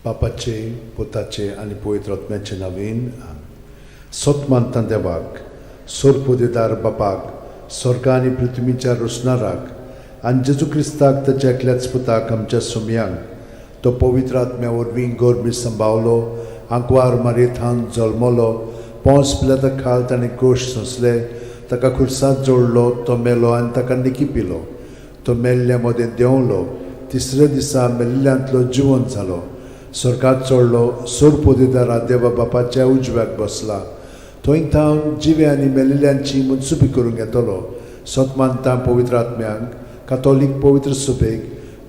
बापाचे, पुताचे आनी पवित्र आत्म्याचे नांवान. सत मानता देवाक, सोरपोदेदार बापाक, स्वर्गा आनी पृथ्वीच्या रोसणाराक, आनी जेजू क्रिस्ताक, ताच्या एकल्याच पुताक, आमच्या सोमयांक. तो पवित्र आत्म्या वरवीं गर्भी संभावलो, आंकवार मारयेथावन जल्मलो, पोंस पिलाता खाल ताणें कोश सोंसले, ताका खुर्सात जोडलो, तो मेलो आनी ताका निकी पिलो. तो मेल्ल्या मदें देंवलो, तिसऱ्या दिसा मेल्ल्यांतलो जिवंत जालो, स्वर्गात चडलो, सोरपोदेदारा देवा बापाच्या उजव्याक बसला. थंय थावन जिवे आनी मेल्ल्यांची मनसुबी करूंक येतलो. सत मानता पवित्र आत्म्यांक, कातोलीक पवित्र सभेक,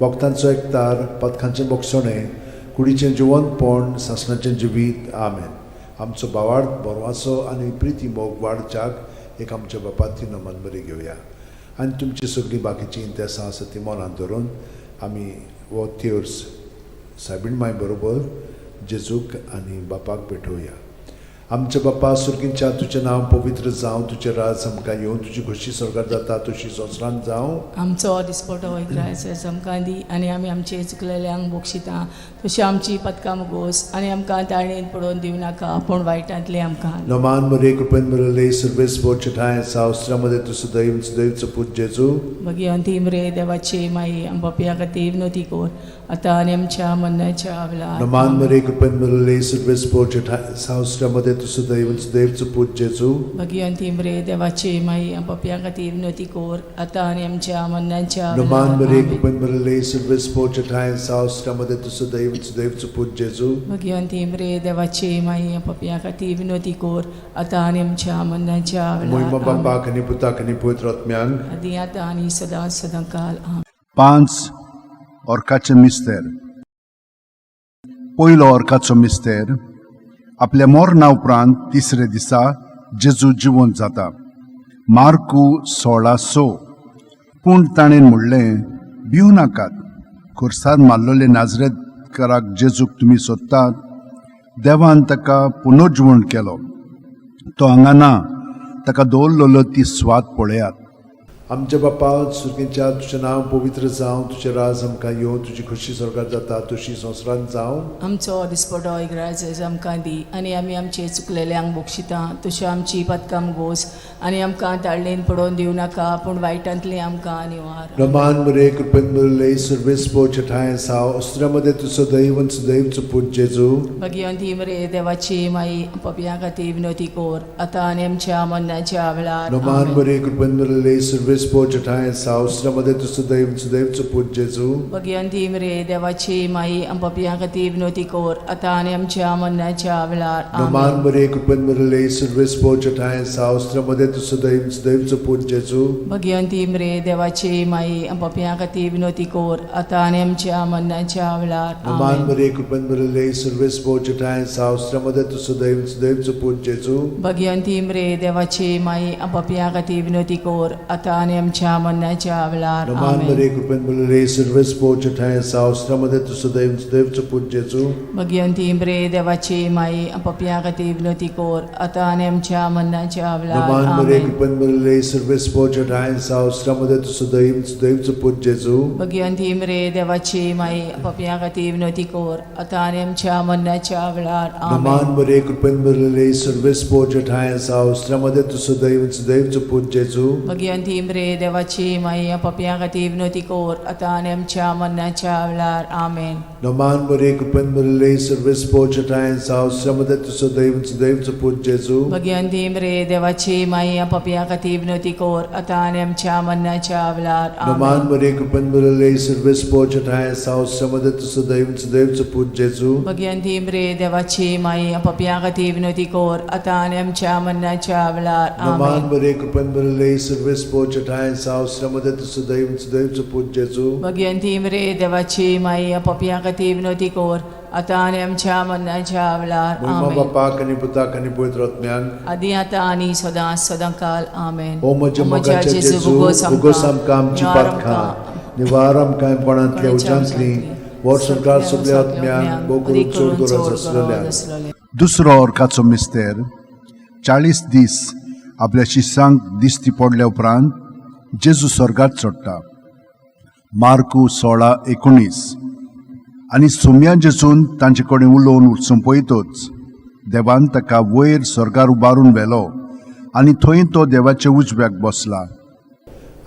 भक्तांचो एकतार, पदकांचें बक्षणें, कुडीचें जिवंतपण, सासणाचें जिवीत. आमेन. आमचो भावार्थ, बरवासो आनी प्रिती मोग वाडच्याक एक आमच्या बापाती नमन बरी घेवया आनी तुमची सगळीं बाकीचीं इंतेसां आसा ती मनांत धरून आमी हो तेर्स सायबीण माय बरोबर जेजूक आनी बापाक भेटोवया. आमच्या बापा सुर्गींच्या, तुजें नांव पवित्र जावं, तुजें राज आमकां येवं, तुजी खोशी स्वर्गात जाता तशी संवसारांत जावं. आमचो दिसपटो इग्रायस आमकां दी आनी आमी आमचे चुकलेल्यांक बक्षिता तशी आमची पदकां मुगोस आनी आमकां ताळणेन पडोवन दिवं नाका, पूण वायटांतले आमकां. नमान मरे, कृपेन भरले, सर्वेस्पर ठांय सावस्त्रामध्ये तूं सदैव सदैवचो पूत जेजू. भगिवंती मरे देवाची माई, आम पापया खातीर विनवती कर, आतां आनी आमच्या मरणाच्या वेळार. नमान मरे, कृपेन भरले, सर्वेस्पर ठांय सावस्त्रामध्ये तूं सदैव सदैवचो पूत जेजू. भगिवंती मरे देवाची माई, आम पापया खातीर विनवती कर, आतां आनी आमच्या मरणाच्या नमान वेळार. मरे, आमेन. कृपेन भरले, सर्वेस्पर ठांय सावस्त्रामध्ये तूं सदैव सदैवचो पूत जेजू. भगिवंती मरे देवाची माई, आम पापया खातीर विनवती कर, आतां आनी आमच्या मरणाच्या मोहिमा वेळार. आमेन. बापाक आनी पुताक आनी पवित्र आत्म्यांक. आदी आतां आनी सदां सदां काल. आमेन. पांच ऑर्काचे मिस्तेर. पयलो ऑर्काचो मिस्तेर, आपल्या मरणा उपरांत तिसरे दिसा जेजू जिवंत जाता. मार्कू 16:6. पूण ताणें म्हणलें, भिवू नाकात. खुर्सार मारलेले नाजरेतकाराक जेजूक तुमी सोदतात. देवान ताका पुनर्जिवण केलो. तो हांगा ना. ताका दवरलेलो ती स्वात पळयात. आमच्या बापा सुर्गींच्या, तुजें नांव पवित्र जावं, तुजें राज आमकां येवं, तुजी खोशी स्वर्गात जाता तशी संवसारांत जावं. आमचो दिसपटो इग्राज आमकां दी आनी आमी आमचे चुकलेल्यांक बक्षिता तश्यो आमची पदकां गोस आनी आमकां ताळणेन पडोवन दिवं नाका, पूण वायटांतली आमकां निवार. रमान मरे, कृपेन भरले, सर्वेस्पर ठांय साव अस्त्रामध्ये तूं सदैव सदैवचो पूत जेजू. भगिवंती मरे देवाची माई, पपया खातीर विनवती कर, आतां आनी आमच्या मरणाच्या वेळार. रमान आमेन. मरे, कृपेन भरले, सर्वेस्पर ठांय साव अस्त्रामध्ये तूं सदैव सदैवचो पूत जेजू. भगिवंती मरे देवाची माई, पपया खातीर विनवती कर, आतां आनी आमच्या मरणाच्या वेळार. रमान आमेन. मरे, कृपेन भरले, सर्वेस्पर ठांय साव अस्त्रामध्ये तूं सदैव सदैवचो पूत जेजू. भगिवंती मरे देवाची माई, पपया खातीर विनवती कर, आतां आनी आमच्या मरणाच्या वेळार. रमान आमेन. मरे, कृपेन भरले, सर्वेस्पर ठांय साव अस्त्रामध्ये तूं सदैव सदैवचो पूत जेजू. भगिवंती मरे देवाची माई, पपया खातीर विनवती कर, आतां आनी आमच्या मरणाच्या वेळार. रमान आमेन. मरे, कृपेन भरले, सर्वेस्पर ठांय साव अस्त्रामध्ये तूं सदैव सदैवचो पूत जेजू. भगिवंती मरे देवाची माई, पपया खातीर विनवती कर, आतां आनी आमच्या मरणाच्या वेळार. रमान मरे, आमेन. कृपेन भरले, सर्वेस्पर ठांय साव अस्त्रामध्ये तूं सदैव सदैवचो पूत जेजू. भगिवंती मरे देवाची माई, पपया खातीर विनवती कर, आतां आनी आमच्या मरणाच्या वेळार. आमेन. रमान मरे, कृपेन भरले, सर्वेस्पर ठांय साव अस्त्रामध्ये तूं सदैव सदैवचो पूत जेजू. भगिवंती मरे देवाची माई, पपया खातीर विनवती कर, आतां आनी आमच्या मरणाच्या वेळार. आमेन. रमान मरे, कृपेन भरले, सर्वेस्पर ठांय साव अस्त्रामध्ये तूं सदैव सदैवचो पूत जेजू. भगिवंती मरे देवाची माई, पपया खातीर विनवती कर, आतां आनी आमच्या मरणाच्या वेळार. रमान आमेन. मरे, कृपेन भरले, सर्वेस्पर ठांय साव अस्त्रामध्ये तूं सदैव सदैवचो पूत जेजू. भगिवंती मरे देवाची माई, पपया खातीर विनवती कर, आतां आनी आमच्या मरणाच्या वेळार. रमान आमेन. मरे, कृपेन भरले, सर्वेस्पर ठांय साव अस्त्रामध्ये तूं सदैव सदैवचो पूत जेजू. भगिवंती मरे देवाची माई, पपया खातीर विनवती कर, आतां आनी आमच्या मरणाच्या वेळार. मोहिमा आमेन. बापाक आनी पुताक आनी पवित्र आत्म्याक. आदी आतां आनी सदां सदां काल. आमेन. ओ म्हज्या मोगाच्या जेजू, उगोस आमकां आमची पातकां, निवार आमकां कोणांतल्या उज्यांतली, वर्स संवसार सगल्या आत्म्यांक, भोव करून चड गरज आसलेल्या. दुसरो ऑर्काचो मिस्तेर, 40 दीस आपल्या शिसांक दिश्टी पडल्या उपरांत जेजू स्वर्गात चडटा. मार्कू 16:19. आनी सोम्या जेजून तांचे कडेन उलोवन सोंपयतच देवान ताका वयर स्वर्गार उबारून व्हेलो आनी थंय तो देवाच्या उजव्याक बसला.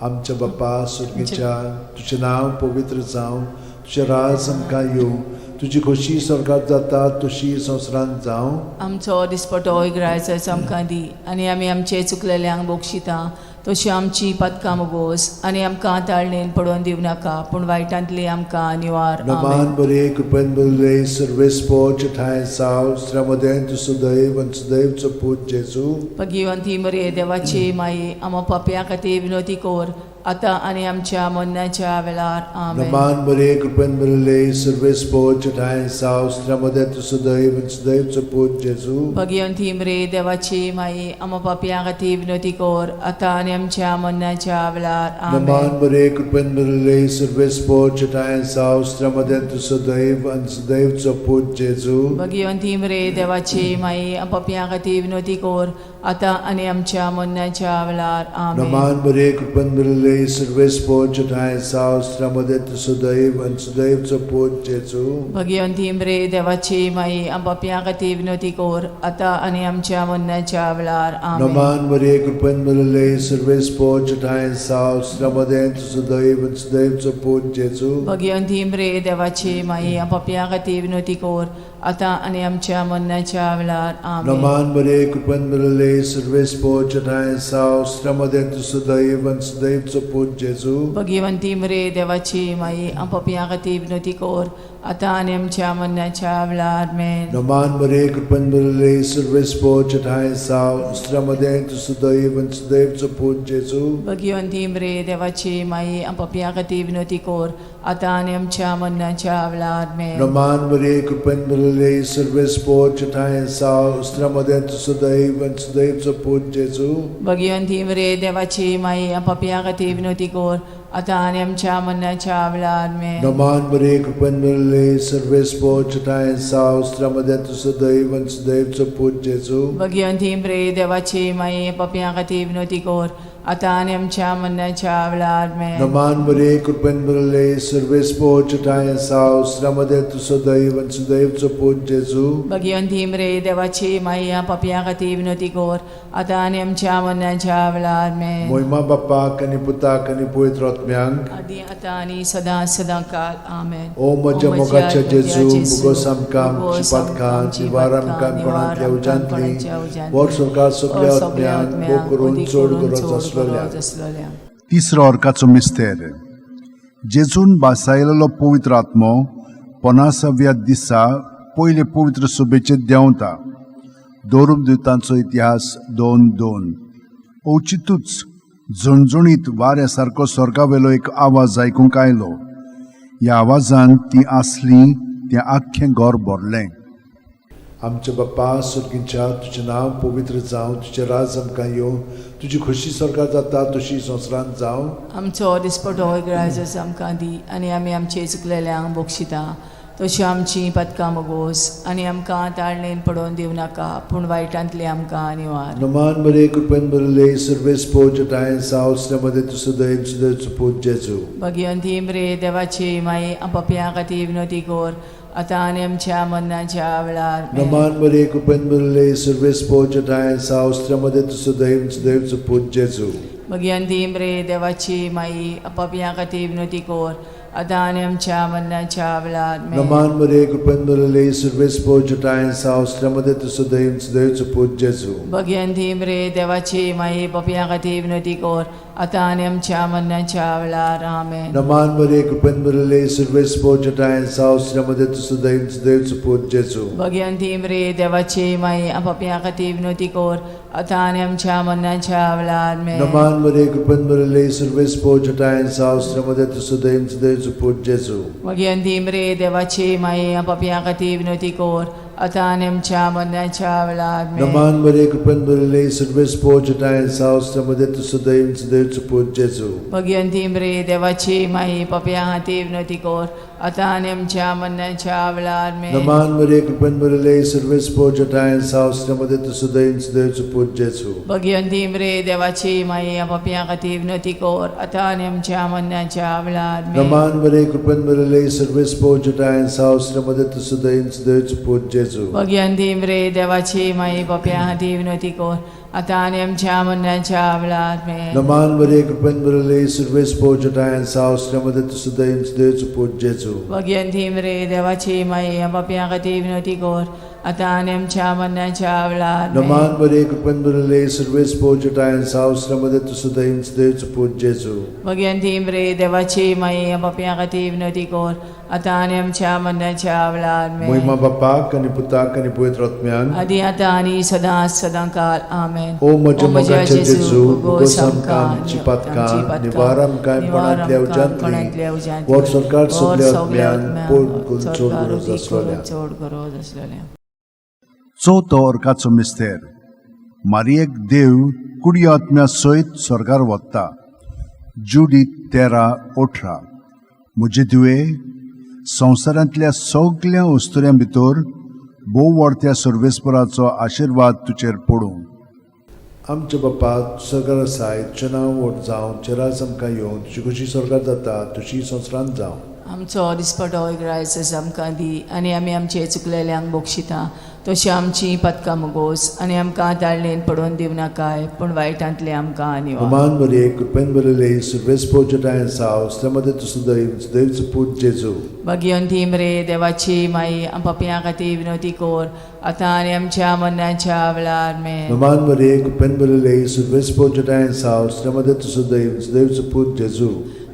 आमच्या बापा सुर्गीच्या, तुजें नांव पवित्र जावं, तुजें राज आमकां येवं, तुजी खोशी स्वर्गात जाता तशी संवसारांत जावं. आमचो दिसपटो इग्रायचो आमकां दी आनी आमी आमचे चुकलेल्यांक बक्षिता तशी आमची पातकां मोगोस आनी आमकां ताळणेन पडोवन दिवं नाका पूण वायटांतली आमकां निवार. आमेन. नमान बरे कृपेन बरले सर्वेस्पोच ठांय साव श्रमदें तूं सुदैव आनी सुदैवचो पूत जेजू. भगिवंती मरे देवाची माई, आमा पापया खातीर विनोती कर आतां आनी आमच्या मरणाच्या वेळार. आमेन. नमान बरे कृपेन बरले सर्वेस्पोच ठांय साव श्रमदें तूं सुदैव आनी सुदैवचो पूत जेजू. भगिवंती मरे देवाची माई, आमा पापया खातीर विनोती कर आतां आनी आमच्या मरणाच्या वेळार. आमेन. नमान बरे कृपेन बरले सर्वेस्पोच ठांय साव श्रमदें तूं सुदैव आनी सुदैवचो पूत जेजू. भगिवंती मरे देवाची माई, पापया खातीर विनोती कर आतां आनी आमच्या मरणाच्या वेळार. आमेन. नमान बरे कृपेन बरले सर्वेस्पोच ठांय साव श्रमदें तूं सुदैव आनी सुदैवचो पूत जेजू. भगिवंती मरे देवाची माई, पापया खातीर विनोती कर आतां आनी आमच्या मरणाच्या वेळार. आमेन. नमान बरे कृपेन बरले सर्वेस्पोच ठांय साव श्रमदें तूं सुदैव आनी सुदैवचो पूत जेजू. भगिवंती मरे देवाची माई, पापया खातीर विनोती कर आतां आनी आमच्या मरणाच्या वेळार. आमेन. नमान बरे कृपेन बरले सर्वेस्पोच ठांय साव श्रमदें तूं सुदैव आनी सुदैवचो पूत जेजू. भगिवंती मरे देवाची माई, पापया खातीर विनोती कर आतां आनी आमच्या मरणाच्या वेळार. आमेन. नमान बरे कृपेन बरले सर्वेस्पोच ठांय साव श्रमदें तूं सुदैव आनी सुदैवचो पूत जेजू. भगिवंती मरे देवाची माई, पापया खातीर विनोती कर आतां आनी आमच्या मरणाच्या वेळार. आमेन. नमान बरे कृपेन बरले सर्वेस्पोच ठांय साव श्रमदें तूं सुदैव आनी सुदैवचो पूत जेजू. भगिवंती मरे देवाची माई, पापया खातीर विनोती कर आतां आनी आमच्या मरणाच्या वेळार. आमेन. नमान बरे कृपेन बरले सर्वेस्पोच ठांय साव श्रमदें तूं सुदैव आनी सुदैवचो पूत जेजू. भगिवंती मरे देवाची माई, पापया खातीर विनोती कर आतां आनी आमच्या मरणाच्या वेळार. आमेन. नमान बरे कृपेन बरले सर्वेस्पोच ठांय साव श्रमदें तूं सुदैव आनी सुदैवचो पूत जेजू. भगिवंती मरे देवाची माई, पापया खातीर विनोती कर आतां आनी आमच्या मरणाच्या वेळार. आमेन. मोहिमा बाप्पाक आनी पुताक आनी पवित्र आत्म्यांक, आदी आतां आनी सदां सदां काल. आमेन. ओ म्हज्या मोगाच्या जेजू, मुगोस आमकां आमची पातकां निवार आमकां कोणांतल्या उज्यांतली वर स्वर्गात सगल्या आत्म्यांक भोग करून चड गरज आसलेल्या. आसलेल्या. तिसरो अर्काचो मिस्तेर. जेजून बासायलेलो पवित्र आत्मो पनासाव्या दिसा पयले पवित्र सभेचेर देंवता. दोरुमदुतांचो इतिहास 2:2. अवचितूच झणझणीत वाऱ्या सारको स्वर्गावेलो एक आवाज आयकूंक आयलो. ह्या आवाजान ती आसली तें आख्खें घर भरलें. आमच्या बाप्पा स्वर्गीच्या, तुजें नांव पवित्र जावं, तुजें राज आमकां येवं, तुजी खोशी स्वर्गात जाता तशी संवसारांत जावं. आमचो दिसपटो इग्रायजस आमकां दी आनी आमी आमचे चुकलेल्यांक बक्षिता तशी आमची पातकां मोगोस आनी आमकां ताळणेन पडोवन दिवं नाका पूण वायटांतली आमकां निवार. नमान बरे कृपेन बरले सर्वेस्पोच ठांय साव श्रमदें तूं सुदैव सुदैवचो पूत जेजू. भगिवंती मरे देवाची माई, पापया खातीर विनोती कर आतां आनी आमच्या मरणाच्या वेळार. आमेन. नमान बरे कृपेन बरले सर्वेस्पोच ठांय साव श्रमदें तूं सुदैव सुदैवचो पूत जेजू. भगिवंती मरे देवाची माई, पापया खातीर विनोती कर आतां आनी आमच्या मरणाच्या वेळार. आमेन. नमान बरे कृपेन बरले सर्वेस्पोच ठांय साव श्रमदें तूं सुदैव सुदैवचो पूत जेजू. भगिवंती मरे देवाची माई, पापया खातीर विनोती कर आतां आनी आमच्या मरणाच्या वेळार. आमेन. नमान बरे कृपेन बरले सर्वेस्पोच ठांय साव श्रमदें तूं सुदैव सुदैवचो पूत जेजू. भगिवंती मरे देवाची माई, पापया खातीर विनोती कर आतां आनी आमच्या मरणाच्या वेळार. आमेन. नमान बरे कृपेन बरले सर्वेस्पोच ठांय साव श्रमदें तूं सुदैव सुदैवचो पूत जेजू. भगिवंती मरे देवाची माई, पापया खातीर विनोती कर आतां आनी आमच्या मरणाच्या वेळार. आमेन. नमान बरे कृपेन बरले सर्वेस्पोच ठांय साव श्रमदें तूं सुदैव सुदैवचो पूत जेजू. भगिवंती मरे देवाची माई, पापया खातीर विनोती कर आतां आनी आमच्या मरणाच्या वेळार आमेन. नमान मरिये, कृपेन भरिल्ले, सर्वेस्पोर जटायन साव, मध्ये तूं सदैव देवचो पूत जेजू. भगिवंती मरे देवाची माई, पापयां खातीर विनवती कर आतां आनी आमच्या मरणाच्या वेळार आमेन. नमान मरिये, कृपेन भरिल्ले, सर्वेस्पोर जटायन साव, मध्ये तूं सदैव देवचो पूत जेजू. भगिवंती मरे देवाची माई, पापयां खातीर विनवती कर आतां आनी आमच्या मरणाच्या वेळार आमेन. नमान मरिये, कृपेन भरिल्ले, सर्वेस्पोर जटायन साव, मध्ये तूं सदैव देवचो पूत जेजू. भगिवंती मरे देवाची माई, पापयां खातीर विनवती कर आतां आनी आमच्या मरणाच्या वेळार आमेन. नमान मरिये, कृपेन भरिल्ले, सर्वेस्पोर जटायन साव, मध्ये तूं सदैव देवचो पूत जेजू. भगिवंती मरे देवाची माई, पापयां खातीर विनवती कर आतां आनी आमच्या मरणाच्या वेळार आमेन. महिमा बापाक आनी पुताक आनी पवित्र आत्म्याक. आदी आतां आनी सदां सदां काल आमेन. ओ म्हज्या मोगाचे जेजू, भोगोस आमकां आमची पातकां, निवार आमकां कोणांतल्या उज्यांतली, व्हड सरकार सगल्या आत्म्यान पोड करून चड गरज आसलेल्या. चड गरज आसलेल्या. चवथो अर्काचो मिस्तेर. मारियेक देव कुडी आत्म्या सयत स्वर्गार वता. जुडी 13:18. म्हजे धुवे, संवसारांतल्या सगल्या वस्तुऱ्यां भितर भोव व्हडत्या सर्वेस्पराचो आशिर्वाद तुजेर पडूं. आमच्या बापा सरकार आसाय, तुजें नांव व्हड जावं, तुजें राज आमकां येवं, तुजी खुशी स्वर्गार जाता तशी संवसारांत जावं. आमचो दिसपटो इग्रायस आमकां दी आनी आमी आमचे चुकलेल्यांक बक्षिता तशी आमची पदकां मुगोस आनी आमकां ताळणेन पडोवन दिवं नाकाय, पूण वायटांतले आमकां निवार. नमान मरिये, कृपेन भरिल्ले, सर्वेस्पोर जटायन साव, मध्ये तूं सदैव देवचो पूत जेजू. भगिवंती मरे देवाची माई, पापयां खातीर विनवती कर आतां आनी आमच्या मरणाच्या वेळार आमेन. नमान मरिये, कृपेन भरिल्ले, सर्वेस्पोर जटायन साव, मध्ये तूं सदैव देवचो पूत जेजू.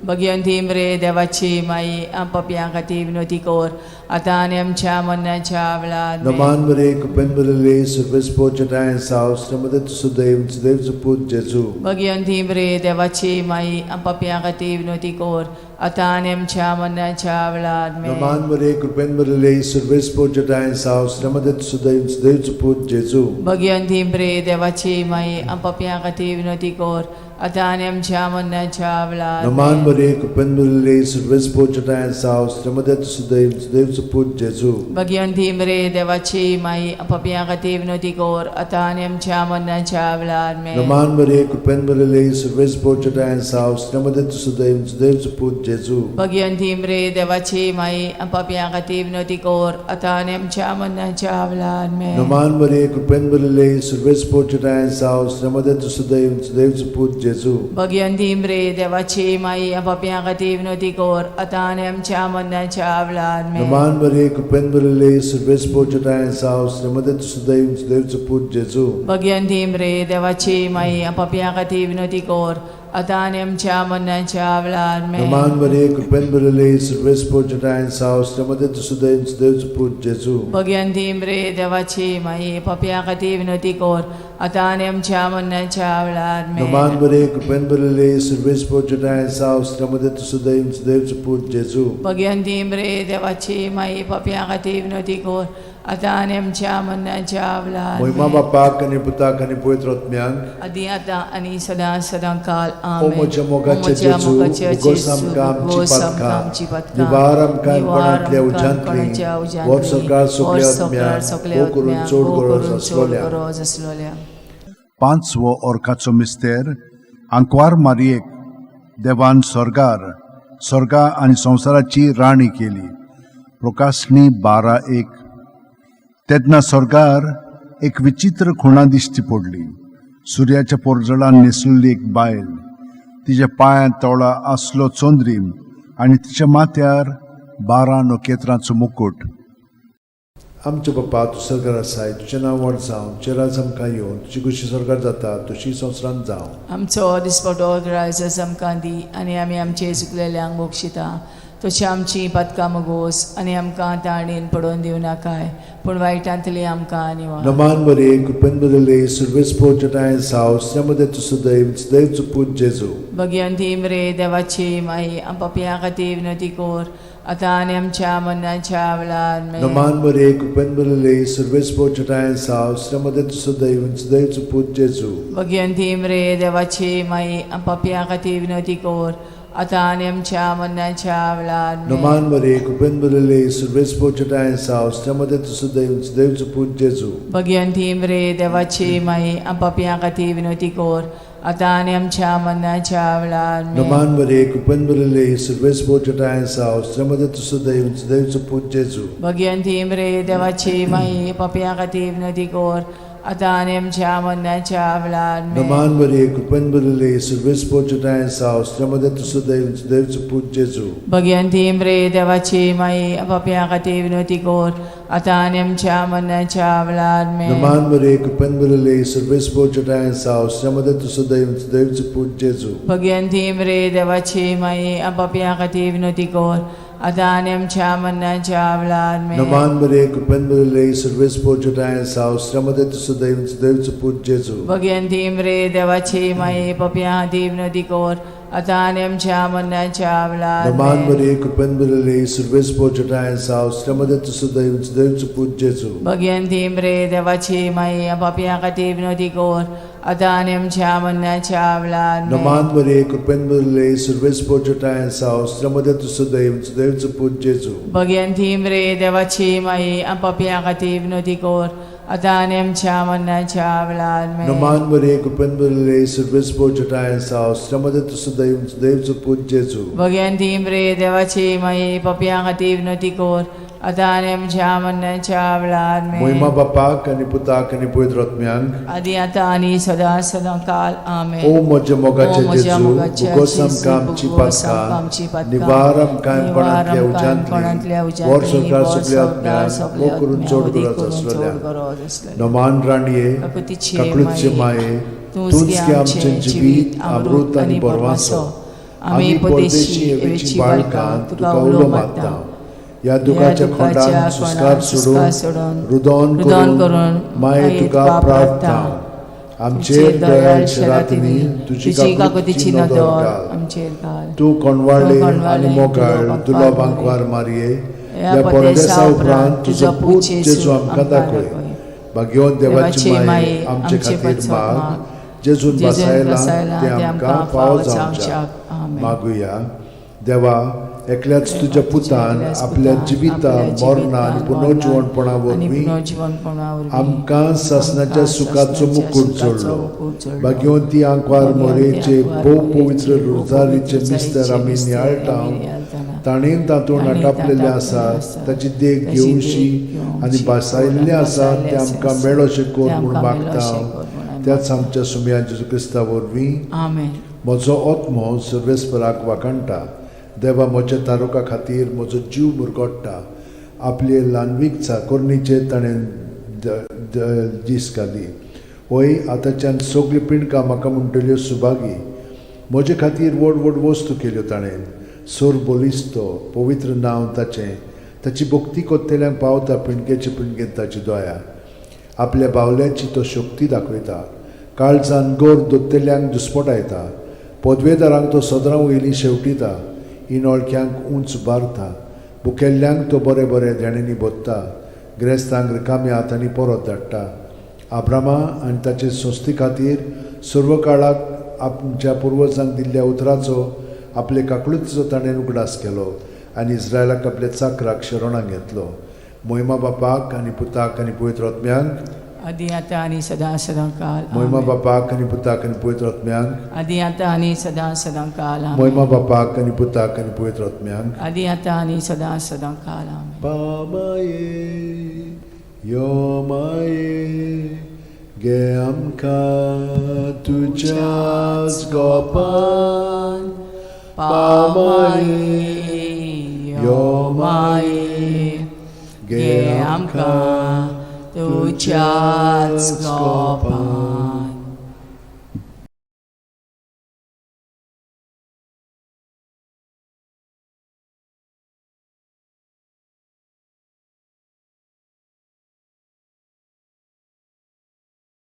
भगिवंती मरे देवाची माई, पापयां खातीर विनवती कर आतां आनी आमच्या मरणाच्या वेळार आमेन. नमान मरिये, कृपेन भरिल्ले, सर्वेस्पोर जटायन साव, मध्ये तूं सदैव देवचो पूत जेजू. भगिवंती मरे देवाची माई, पापयां खातीर विनवती कर आतां आनी आमच्या मरणाच्या वेळार आमेन. नमान मरिये, कृपेन भरिल्ले, सर्वेस्पोर जटायन साव, मध्ये तूं सदैव देवचो पूत जेजू. भगिवंती मरे देवाची माई, पापयां खातीर विनवती कर आतां आनी आमच्या मरणाच्या वेळार नमान आमेन. मरिये, कृपेन भरिल्ले, सर्वेस्पोर जटायन साव, मध्ये तूं सदैव देवचो पूत जेजू. भगिवंती मरे देवाची माई, पापयां खातीर विनवती कर आतां आनी आमच्या मरणाच्या वेळार आमेन. नमान मरिये, कृपेन भरिल्ले, सर्वेस्पोर जटायन साव, मध्ये तूं सदैव देवचो पूत जेजू. भगिवंती मरे देवाची माई, पापयां खातीर विनवती कर आतां आनी आमच्या मरणाच्या वेळार आमेन. नमान मरिये, कृपेन भरिल्ले, सर्वेस्पोर जटायन साव, मध्ये तूं सदैव देवचो पूत जेजू. भगिवंती मरे देवाची माई, पापयां खातीर विनवती कर आतां आनी आमच्या मरणाच्या वेळार आमेन. नमान मरिये, कृपेन भरिल्ले, सर्वेस्पोर जटायन साव, मध्ये तूं सदैव देवचो पूत जेजू. भगिवंती मरे देवाची माई, पापयां खातीर विनवती कर आतां आनी आमच्या मरणाच्या वेळार आमेन. नमान मरिये, कृपेन भरिल्ले, सर्वेस्पोर जटायन साव, मध्ये तूं सदैव देवचो पूत जेजू. भगिवंती मरे देवाची माई, पापयां खातीर विनवती कर आतां आनी आमच्या मरणाच्या वेळार आमेन. नमान मरिये, कृपेन भरिल्ले, सर्वेस्पोर जटायन साव, मध्ये तूं सदैव देवचो पूत जेजू. भगिवंती मरे देवाची माई, पापयां खातीर विनवती कर आतां आनी आमच्या मरणाच्या वेळार महिमा आमेन. बापाक आनी पुताक आनी पवित्र आत्म्याक. आदी आतां आनी सदां सदां काल ओ आमेन. म्हज्या मोगाचे ओ म्हज्या जेजू, मोगाचे भोगोस जेजू, आमकां आमची भोगोस आमकां पातकां, आमची पातकां, निवार आमकां निवार कोणांतल्या आमकां उज्यांतली, कोणाच्या उज्यांतली, व्हड सरकार सगल्या व्हड सरकार आत्म्याक, सगल्या भोव करून आत्म्याक, चड भोव गरज करून चड आसलोल्या. गरज आसलोल्या. पांचवो अर्काचो मिस्तेर. आंकवार मारियेक देवान स्वर्गार स्वर्गा आनी संवसाराची राणी केली. प्रकाशणी 12:1. तेन्ना स्वर्गार एक विचित्र खुणा दिश्टी पडली. सुर्याच्या पोरजळान न्हेसलेली एक बायल, तिच्या पांयां तोळा आसलो चंद्रीम आनी तिच्या माथ्यार 12 नखेत्रांचो मुकूट. आमच्या बापा, तूं सरकार आसाय, तुजें नांव व्हड जावं, तुजें राज आमकां येवं, तुजी खुशी सरकार जाता तशी संवसारांत जावं. आमचो दिसपटो ग्रायस आमकां दी आनी आमी आमचे चुकलेल्यांक बक्षिता तशी आमची पातकां मुगोस आनी आमकां ताणेन पडोवन दिवं नाकाय, पूण वायटांतली आमकां निवार. नमान मरिये, कृपेन भरिल्ले, सर्वेस्पोर जटायन साव, मध्ये तूं सदैव देवचो पूत जेजू. भगिवंती मरे देवाची माई, पापयां खातीर विनवती कर आतां आनी आमच्या मरणाच्या वेळार आमेन. नमान मरिये, कृपेन भरिल्ले, सर्वेस्पोर जटायन साव, मध्ये तूं सदैव देवचो पूत जेजू. भगिवंती मरे देवाची माई, पापयां खातीर विनवती कर आतां आनी आमच्या मरणाच्या वेळार आमेन. नमान मरे कृपेन भरिल्ले सुर्वेस पोचटाय साव श्रमदे तुसो देव देवचो पूत जेजू. भगवंती मरे देवाची माई, आपापया खातीर विनवती कर, आतां आनी आमच्या मरणाच्या वेळार आमेन. नमान मरे कृपेन भरिल्ले सुर्वेस पोचटाय साव श्रमदे तुसो देव देवचो पूत जेजू. भगवंती मरे देवाची माई, पापया खातीर विनवती कर, आतां आनी आमच्या मरणाच्या वेळार आमेन. नमान मरे कृपेन भरिल्ले सुर्वेस पोचटाय साव श्रमदे तुसो देव देवचो पूत जेजू. भगवंती मरे देवाची माई, पापया खातीर विनवती कर, आतां आनी आमच्या मरणाच्या वेळार आमेन. नमान मरे कृपेन भरिल्ले सुर्वेस पोचटाय साव श्रमदे तुसो देव देवचो पूत जेजू. भगवंती मरे देवाची माई, पापया खातीर विनवती कर, आतां आनी आमच्या मरणाच्या वेळार आमेन. नमान मरे कृपेन भरिल्ले सुर्वेस पोचटाय साव श्रमदे तुसो देव देवचो पूत जेजू. भगवंती मरे देवाची माई, पापया खातीर विनवती कर, आतां आनी आमच्या मरणाच्या वेळार नमान आमेन. मरे कृपेन भरिल्ले सुर्वेस पोचटाय साव श्रमदे तुसो देव देवचो पूत जेजू. भगवंती मरे देवाची माई, पापया खातीर विनवती कर, आतां आनी आमच्या मरणाच्या वेळार आमेन. नमान मरे कृपेन भरिल्ले सुर्वेस पोचटाय साव श्रमदे तुसो देव देवचो पूत जेजू. भगवंती मरे देवाची माई, पापया खातीर विनवती कर, आतां आनी आमच्या मरणाच्या वेळार आमेन. नमान मरे कृपेन भरिल्ले सुर्वेस पोचटाय साव श्रमदे तुसो देव देवचो पूत जेजू. भगवंती मरे देवाची माई, पापया खातीर विनवती कर, आतां आनी आमच्या मरणाच्या वेळार आमेन. मोहिमा बापाक आनी पुताक आनी पवित्र आत्म्यांक, आदी आतां आनी सदां सदां काल आमेन. ओ म्हज्या मोगाचे ओ म्हज्या जेजू, मोगाचे भुगोस जेजू, आमकां आमची भुगोस आमकां आमची पातकां, पातकां, निवार आमकां निवार कोणांतल्या आमकां कोणांतल्या उज्यांतली, वर उज्यांतली, संवसार वर सगल्या संवसार आत्म्यांक, सगल्या मोग करून आत्म्यांक, चड वदी गरज करून चड आसलेल्या. गरज आसलेल्या. नमान राणये, काकुतीचे काकळूतचे माये, माये, तूंच तूंच गे गे आमचें आमचें जिवीत, अमृत आनी बरवासो. आमी परदेशी एवेची बाळकां, तुका उलो मारता. ह्या दुखाच्या खोंडान सुस्कार सोडून, रुदोन रुदन करून करून माये तुका प्रार्थना. आमचेर दयाळ शेरातिनी तुजी तुजी काकुतीची काकुतीची नदर नदर घाल. आमचेर घाल. तूं कोणवाळे तूं कोणवाळे आनी मोगाळ तुलो तुलो बांकवार बांकवार मारये, ह्या ह्या परदेसा परदेसा उपरांत उपरांत तुजो तुजो पूत पूत जेजू जेजू आमकां आमकां दाखय. दाखय. भाग्यवंत देवाची देवाची माये, माये, आमचे आमचे खातीर पासत माग, माग, जेजून जेजून बसायला बसायला ते ते आमकां आमकां फावो फावो जावच्याक. जावच्याक. आमेन. मागुया. देवा, एकल्याच तुज्या पुतान एकल्याच आपल्या पुतान जिविता आपल्या मरणा आनी जिवितान, पुनर्जिवणपणा मरणान आनी वरवीं पुनर्जिवणपणा वरवीं आमकां सासणाच्या आमकां सुखाचो सासणाच्या मुकूट सुखाचो जोडलो. मुकूट जोडलो. भाग्यवंती आंकवार भाग्यवंती मोरेचे आंकवार भोव मोरेचे पवित्र भोव रोजारीचे पवित्र मिस्तर आमी मिस्तर नियाळटा, आमी नियाळटाना, ताणें तातूंत ताणें नाटापलेलें तातूंत आसा, आसा, ताची देख ताची देख घेवशी घेवशी आनी भासायल्लें आसा भासायल्लें तें आमकां आसा, मेळोशें कर तें म्हूण आमकां मागता. मेळोशें कर म्हूण आमी त्याच आमच्या सुमया जेजू क्रिस्ता वरवीं. आमेन. म्हजो आत्मो सर्वेस्पराक वाखाणटा, देवा म्हज्या तारुका खातीर म्हजो जीव मुरगोट्टा. आपले ल्हानवीक चाकोरणीचेर ताणें दीस घाली. वय आतांच्यान सगळीं पिंडकां म्हाका म्हणटल्यो सुभागी. म्हजे खातीर व्हड व्हड वस्तू केल्यो ताणें. सोर बलिस्तो पवित्र नांव ताचें, ताची भक्ती कोत्तेल्यांक पावता पिंडकेचे पिंडकेंत ताची दया. आपल्या बावल्याची तो शक्ती दाखयता, काळजान गोर दोत्तेल्यांक दुस्पटायता. पदवेदारांक तो सदरां वयली शेवटिता, इनोळख्यांक उंच बारता. भुकेल्ल्यांक तो बरें बरें देण्यांनी भोत्ता, ग्रेस्तांक रिकाम्या हातांनी परत धाडटा. आब्रामा आनी ताचे संस्थे खातीर सर्व काळाक आमच्या पुर्वजांक दिल्ल्या उतराचो आपले काकळुतीचो ताणें उगडास केलो आनी इस्रायलाक आपल्या चाकराक शरणाक घेतलो. मोहिमा बापाक आनी पुताक आनी पवित्र आत्म्यांक, आदी आतां आनी सदां सदां काल मोहिमा आमेन. बापाक आनी पुताक आनी पवित्र आत्म्यांक, आदी आतां आनी सदां सदां काल आमेन. मोहिमा बापाक आनी पुताक आनी पवित्र आत्म्यांक. आदी आतां आनी सदां सदां काल आमेन. पामाये यो माये गे आमकां तुज्याच गोपान, पामाये यो यो माये गे गे आमकां तुज्याच गोपान.